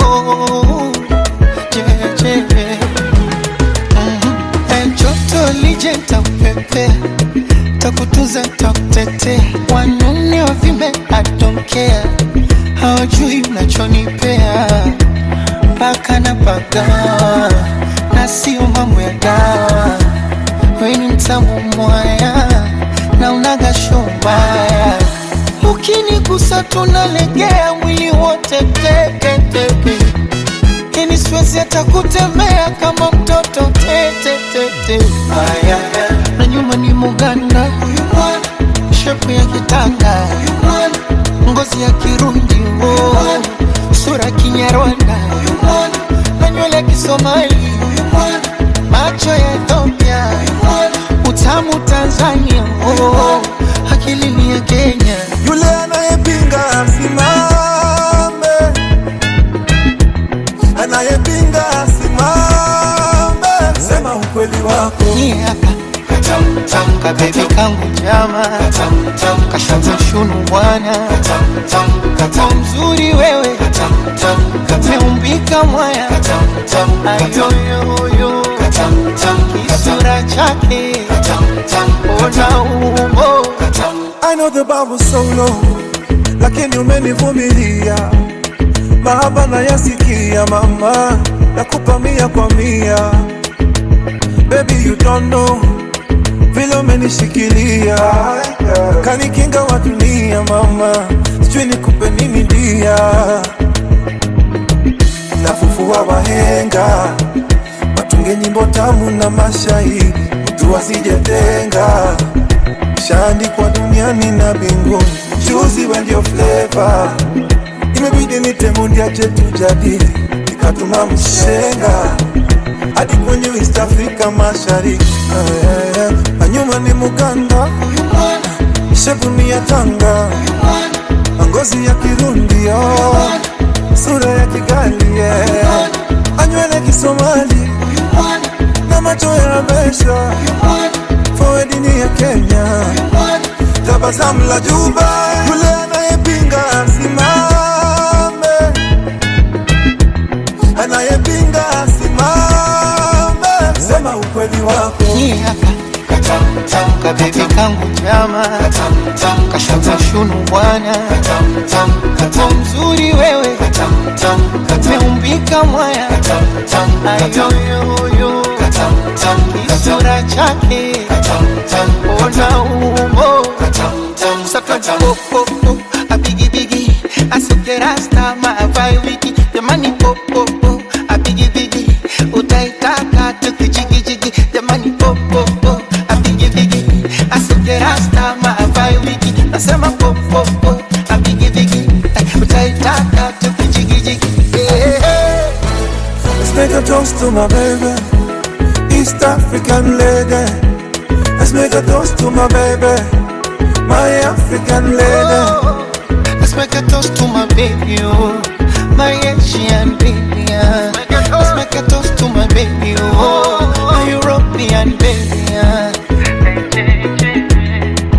Oh, yeah, yeah. Joto lije nitakupepea, takutunza, takutetea, wanune wavimbe, I don't care, hawajui mnachonipea mpaka na pagawa na sio mambo ya dawa. Weni mtamu mwaya na unaga shombaya, ukinigusa tunalegea mwili wote teke teke, yani siwezi hata kutembea kama mtoto tete tete. Aya, na nyuma ni Muganda, huyu mwana shepu ya kitanga, huyu mwana ngozi ya Kirundi, oh, sura Kinyarwanda, huyu mwana na nywele ya Kisomali, huyu mwana macho ya Ethiopia, huyu mwana utamu Tanzania, oh, akili ni ya Kenya. Yule anayepinga asimame, anayepinga asimame, sema ukweli wako. Ni haka kabebi kangu chama kashunashunu bwana kwa mzuri wewe meumbika mwaya ayoyoyo kisura chake ona umbo. I know the Bible so low, lakini umenivumilia. Mahaba nayasikia mama, nakupa mia kwa mia. Baby, you don't know vile umenishikilia, kanikinga wa dunia mama, sijui nikupe nini dia. Nafufua wahenga, watunge nyimbo tamu na mashairi, mtu asijetenga shaandikwa duniani na mbinguni, chuzi we ndio flavor. Imebidi nitemundia tujadili, nikatuma mshenga hadi kwenye East Africa Mashariki. Ah, yeah. Na nyuma ni Muganda, Huyu mwana shepu ni ya Tanga, huyu mwana ngozi ya Kirundi, oh, sura ya Kigali, yeah. Anywele Kisomali huyu mwana na macho ya Habesha, huyu mwana forehead ni ya Kenya, huyu mwana tabasamu la Juba. Yule anayepinga asimame, anayepinga asimame, sema ukweli wako. Ni haka kabebi kangu chama kashunashunu bwana kwa mzuri wewe meumbika mwaya ayoyoyo kisura chake ona umbo popopo abigibigi asekerasta mavai wiki jamani popopo abigibigi utaitaka tukijigijigi jamani popopo abigibigi asekerasta mavai wiki nasema popopo abigibigi utaitaka tukijigijigi, yeah. Let's make a toast to my baby, East African lady. Let's make a toast to my baby, my African lady. Oh, let's make a toast to my baby, oh, my Asian baby. Yeah. Let's make a toast.